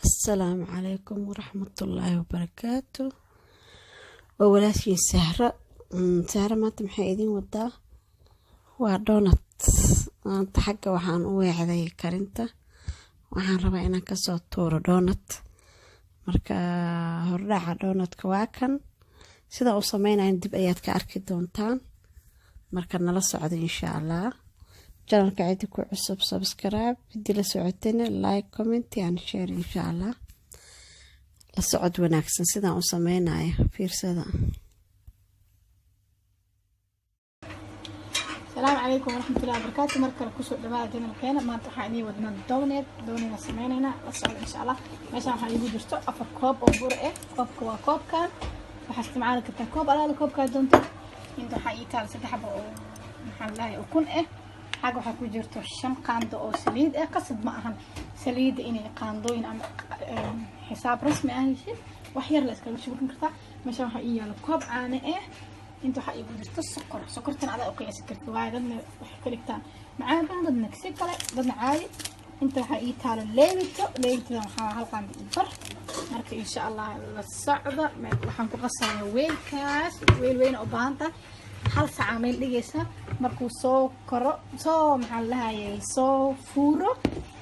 Asalaamu calaykum waraxmatullaahi wabarakaatu. Waa walaashiin Sahra. Sahra maanta maxay idiin wadaa? Waa donut. Maanta xagga waxaan u weecday karinta. Waxaan rabaa inaan kasoo tuuro donut. Marka hordhaca donutka waa kan. Sida u sameynayan dib ayaad ka arki doontaan. Marka nala socda, insha Allah. Channelka cidi ku cusub, subscribe. Cidii la socotayna, like, comment and share, insha Allah. La socod wanaagsan. Sidaan u sameynaya fiirsada. Asalaamu calaykum waraxmatullahi wabarakaatu. Mar kale kusoo dhawaada channelkeena. Maanta waxaan idiin wadnaa donut. Donut sameyneynaa, la socda, insha Allah. Meeshaan waxaa iigu jirto 4 koob oo bur ah. Koobka waa koobkan, waxaa isticmaali kartaa koob alaala koobkaa doonto. Inta waxaa ii taala saddex xabo oo, maxaa la dhahay, ukun ah. Xagga waxaa ku jirto 5 qaando oo saliid ah. Qasab ma ahan saliidda inay qaandooyin ama xisaab rasmi ah heshid, wax yar la iskaga shuban kartaa. Meeshaan waxaa ii yaala koob caano ah. Inta waxaa iigu jirto sokor. Sokortana adaa u qiyaasi karta, waayo dadna waxay ka dhigtaan macaan badan, dadna kasi kale, dadna caadi. Inta waxaa ii taalo leebito. Leebitada waxaa hal qaando iyo bar. Marka, insha Allah, la socda. Waxaan ku qasayaa weelkaas, weel weyna u baahan tahay. Hal sacaa meel dhigaysa. Markuu soo koro, soo, maxaa la dhahayay, soo fuuro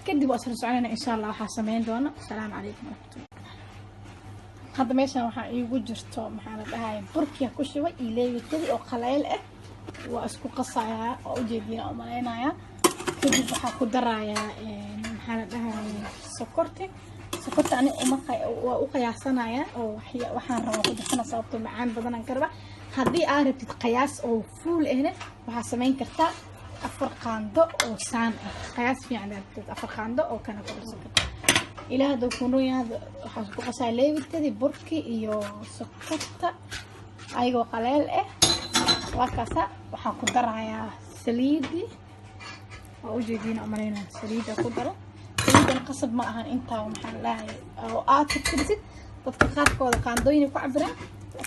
kadib, waa isla soconayna, insha Allah. Waxaa sameyn doona. Asalaamu calaykum waraxmatullah. Hadda meeshan waxaa iigu jirto, maxaa la dhahaya, burkiya ku shubay iyo leebitadii oo qaleyl ah. Waa isku qasayaa, waa ujeediina oo malaynayaa. Kadib waxaa ku darayaa, maxaa la dhahaya, sokorti. Sokorta ani uma waa u qiyaasanaya oo waxaan rabaa ku darsana, sababto macaan badanaan ka rabaa. Haddii aad rabtid qiyaas oo fuul ahna, waxaa samayn kartaa 4 qaando oo saan ah. Qiyaas fiican rabtid, 4 qaando oo kana ku darsan kartaa. Ilaa hadda kunoya waxaan ku qasaa leebitadii, burkii iyo sokorta ayagoo qaleel ah. Waa kaasa. Waxaan ku darayaa saliidii. Waa ujeediina umalaynaa. Saliida ku daro. Saliidana qasab ma ahan intaa, maxaa la dhahay, oo aad tirtirisid. Dadka qaarkooda qaandooyin ku cabiraan,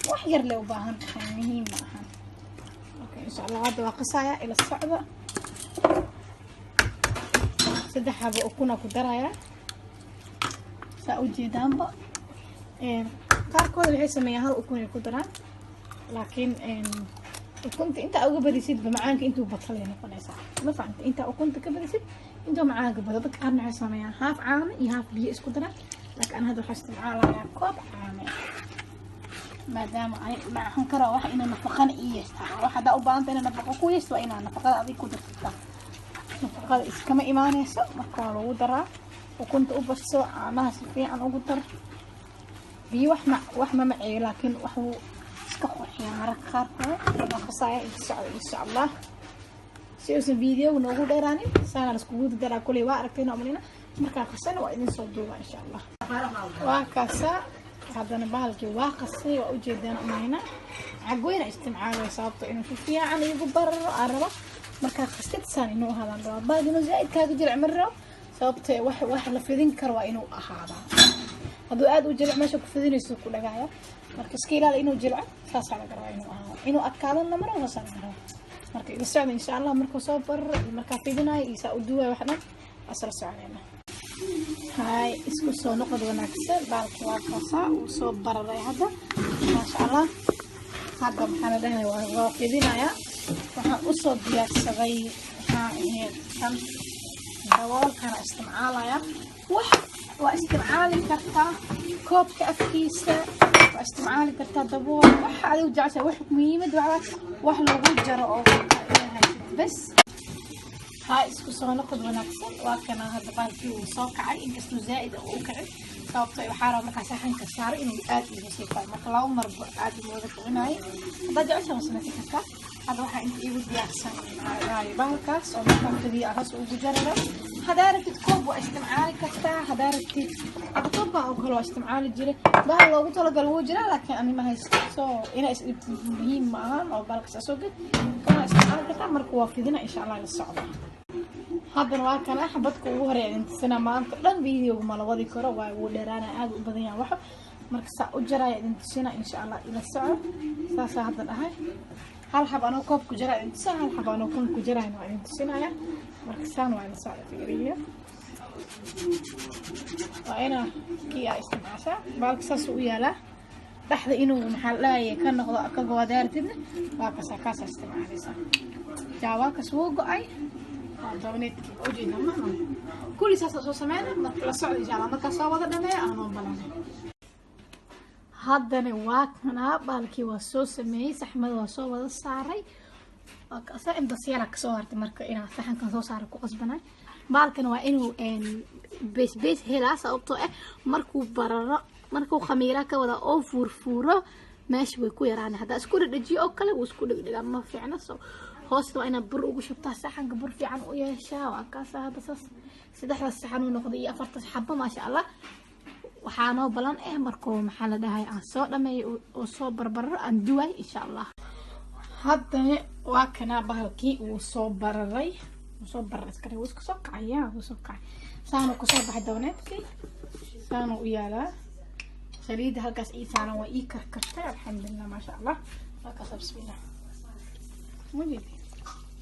wax yar le u baahan tahay, muhiim ma ahan. Okay, insha Allah, hadda waa qasaaya, ila socda. Saddex xabo ukuna ku darayaa, saa ujeedaanba. Qaarkooda waxay sameeyaan hal ukun ay ku daraan, laakiin ukunta intaa uga badisidba macaanka intuu batalay noqonaysaa. Ma fahamta? Intaa ukunta ka badisid, intuu macaanka bado. Dadka qaarna waxay sameeyaan haaf caano iyo haaf biyo isku daraan, laakiin ana hadda waxaa isticmaalayaa koob caano, maadaama ay maxan karaa wax ina nafaqana ii yeeshtaa. Wax haddaa u baahanta ina nafaqo ku yeeshto, waa inaa nafaqada adig ku darsataa. Nafaqada iskama imaaneyso, marka waa lagu daraa. Ukunta u badso, caanaha si fiican ugu dar. Biyo wax ma wax ma maceeyo, laakiin wax wuu iska qurxiyaa mararka qaarkood. Waa qasaaya, inta socda, insha Allah, si uusan videoga noogu dheeraanin. Saana laiskugu daraa. Kuley waa aragtayna umalina. Markaa qasana waa idin soo duuba, insha Allah. Waa kaasaa. Haddana bahalkii waa qasay, waa ujeedaan umalina. Cagweyna isticmaalaya, sababto inuu si fiican igu bararo aan rabo. Markaa qastid saan inuu ahaadaan rabaa. Bahal inuu zaaid kaaga jilc ma rabo, sababto wax la fidin karo waa inuu ahaadaa. Hadduu aada u jilc, meesha ku fidinayso ku dhagaaya. Marka iska ilaali inuu jilco. Saasaa laga rabaa inuu ahaado. Inuu adkaado lama rabo, saasaa laga rabaa. Marka ila socda, insha Allah. Markuu soo bararo iyo markaa fidinayo iyo saa u duwayo, wax dhan asla soconayna. Hay, isku soo noqod wanaagsan. Baalki waa kaasaa, uu soo bararay hadda, maasha Allah. Hadda, maxaa la dhahay, waa fidinayaa. Waxaan usoo diyaarsaday, maxaa ahayd, kan daboolkana isticmaalaya. Wax waa isticmaali kartaa koobka afkiisa, waa isticmaali kartaa dabool, waxa adigu jeceshahay. Wax muhiimad waxaa wax lagu jaro oo bas. Haa, isku soo noqod wanaagsan. Waa kana hadda baalkii uu soo kacay, inkastuu zaa'id uu u kacay, sababto waxaa rabaa markaa saxanka saaro inuu aad iiga sii kaco. Marka laba marba aad uma wada kicinayo. Haddaad jeceshahay waa samaysan kartaa. Hadda waxaa inta iigu diyaarsan bahalkaas oo markaa fidiyo hoos ugu jararo. Haddaa rabtid koob waa isticmaali kartaa. Haddaa rabtid hadda koobka oo kale waa isticmaali jiray. Bahal loogu talagalo wuu jiraa, laakiin ani ma haysto, so inaa isdhibtid muhiim ma ahan oo bahalkaas soo ged kana isticmaali kartaa. Marka waa fidina, insha Allah, la socda. Haddana waa kana xabadka ugu horeeya idin tusina. Maanta dhan videoga ma la wadi karo, waayo wuu dheeraana, aad u badan yahay waxa. Marka saa u jaraya idin tusina, insha Allah, ila soco. Saasaa hadda dhahay. Hal xab anoo koob ku jara idin tusina, hal xab anoo kun ku jarayna waa idin tusinaya. Marka saan waa ila socda, fiiriyo. Waa inaa kii aa isticmaashaa. Baalka saas u yaalaa, dhexda inuu, maxaa la dhahayay, ka noqdo ka go'adaartidna waa kasaa, kaasaa isticmaalaysaa. Jaawaakaas wuu go'ay, waa donutkii ujeeda maha. Kulli saasa soo sameyna. Marka la socda, insha Allah, markaa soo wada dhameeya aanoo balanay. Haddana waa kanaa, baalkii waa soo sameeyey, saxmada waa soo wada saaray. Waa intaas yara kasoo hartay. Marka inaa saxankan soo saara ku qasbanay. Baalkan waa inuu bees bees helaa, sababtoo ah markuu bararo, markuu khamiira ka wada oo fuurfuuro, meesha way ku yaraan. Haddaa isku dhedhejiyo oo kale, wuu isku dhegdhegaa, ma fiicna. So hoosta waa inaad bur ugu shubtaa saxanka, bur fiican u yeeshaa. Waa kaasa. Hadda saas saddexdaas saxan uu noqday iyo afartas xabo, maasha Allah. Waxaa noo balan markuu, maxaa la dhahay, aan soo dhameeyo oo soo barbararo, aan duway, insha Allah. Haddana waa kanaa, bahalkii wuu soo bararay, wuu soo bararay, iska wuu iska soo kacaya, wuu soo kacay. Saanu kusoo baxay donutkii, saanu u yaalaa. Saliidda halkaas ii saaran waa ii karkartay, alxamdulilah, maasha Allah. Waa kaasa, bismillah, mujidi,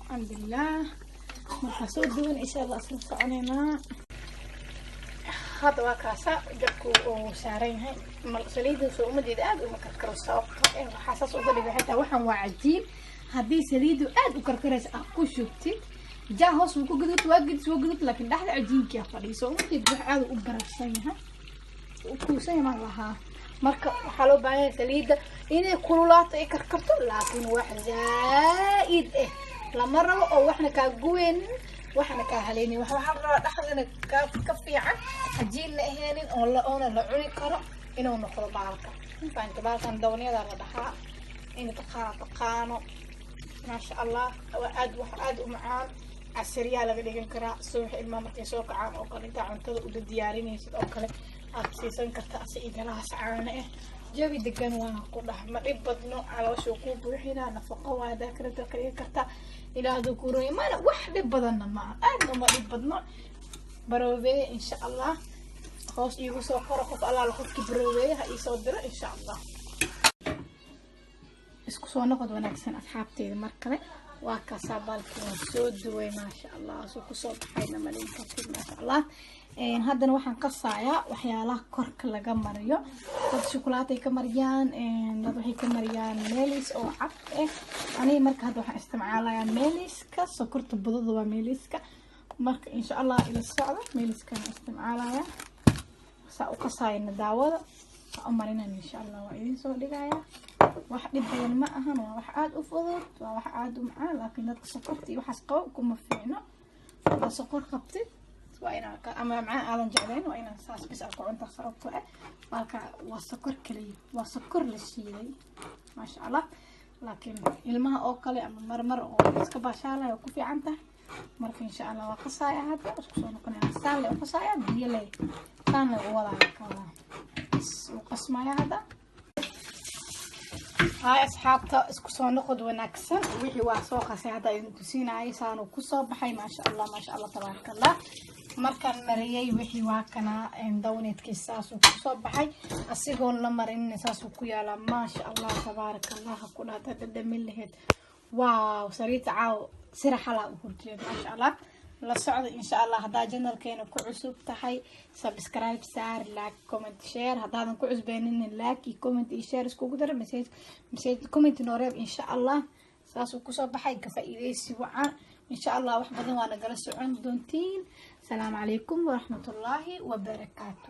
alxamdulilah. Markaa soo duwan, insha Allah, isla soconeynaa. Hadda waa kaasa, dabku uu saaran yahay. Saliidda soo uma jeeda, aad uma karkaro, sababto waxaa saas uga dhigay xitaa waxaan waa cajiin. Haddii saliiddu aad u karkaraysa aad ku shubtid, jaa hoos wuu ku gaduud, waa gadis, waa gaduud, laakiin dhexda cajiinkia fadhiiso. Uma jeed, wax aad u bararsan yahay, u kuusan yahay maan lahaa. Marka waxaa loo baahan yahay saliidda inay kululaato, ay karkarto, laakiin wax zaa'id lama rabo oo waxna kaa guweynin, waxna kaa haleynin. Waxaa la rabaa dhexdana ka fiican, cajiinna aheenin oo la oona la cuni karo inuu noqdo baalka. Fahamta? Baalkan donutyada la dhahaa, in taqaano taqaano, maasha Allah. Waa aad wax aad u macaan, casariyaa laga dhigan karaa. Subax ilmaha markay soo kacaan oo kale, intaa cuntada uda diyaarinaysid oo kale, aad siisan karta asi iyo galaas caano jawi degan. Waa ku dhah, ma dhib badno, caloosha kuu buuxinaa, nafaqo waa. Hadaa karanta ka dhigan kartaa ilaahdu kuroy, mana wax dhib badanna maaha, aadna uma dhib badno. Baroobeeye, insha Allah. Hoos iigu soo qoro qof allaala qofkii baroobeeye ha iisoo diro, insha Allah. Isku soo noqod wanaagsan, asxaabteyda, mar kale. Waa kaasaa, baalkii waan soo duway, maasha Allah, soo kusoo baxayna malin kartid, maasha Allah. Haddana waxaan qasayaa waxyaalaha korka laga mariyo. Dad shukulaato ay ka mariyaan, dad waxay ka mariyaan melis oo cad. Aniga marka hadda waxaan isticmaalayaa meliska sokorta budada, waa meliska. Marka insha Allah ila socda, meliskaan isticmaalaya. Saa u qasayna daawada, saa u marinan, insha Allah, waa idin soo dhigaya. Wax dhib badan ma ahan, waa wax aada u fudud, waa wax aada u macaan, laakiin dadka sokorta iyo waxaas qabo kuma fiicno. Haddaa sokor qabtid waa inaa, ama macaan aadan jeclayn, waa inaa saas bis aad ku cuntaa, sababtoo baalka waa sokor kaliya, waa sokor la shiiday, maasha Allah. Laakiin ilmaha oo kale ama marmar oo iska baashaalaya waa ku fiican tahay. Marka insha Allah waa qasaya hadda, isku soo noqonaya. Saan le u qasaya, biyo le saan le u wadaya, ka wadaa bas uu qasmaya hadda. Haay asxaabta, isku soo noqod wanaagsan. Wixii waa soo qasay, hadda idin tusinayay, saanuu kusoo baxay, maasha Allah, maasha Allah, tabaaraka Allah. Markaan mariyay wixii, waa kana donutkii, saasuu kusoo baxay. Asigoon la marin saasuu ku yaalaa, maasha Allah, tabaaraka Allah. Ku dhahda dhadhamin lahayd, wow, sariirta caaw sira xalaa u hurjiyeed, maasha Allah. La socda, insha Allah. Haddaa channelkeena ku cusub tahay, subscribe saar, like, comment, share. Haddaadan ku cusbeenin, like iyo comment iyo share iskugu dara, message, message, comment noo reeb, insha Allah. Saasuu kusoo baxay. Ka faa'iidaysi wacan, insha Allah. Wax badan waa nagala socon doontiin. Asalaamu calaykum waraxmatullaahi wabarakaatu.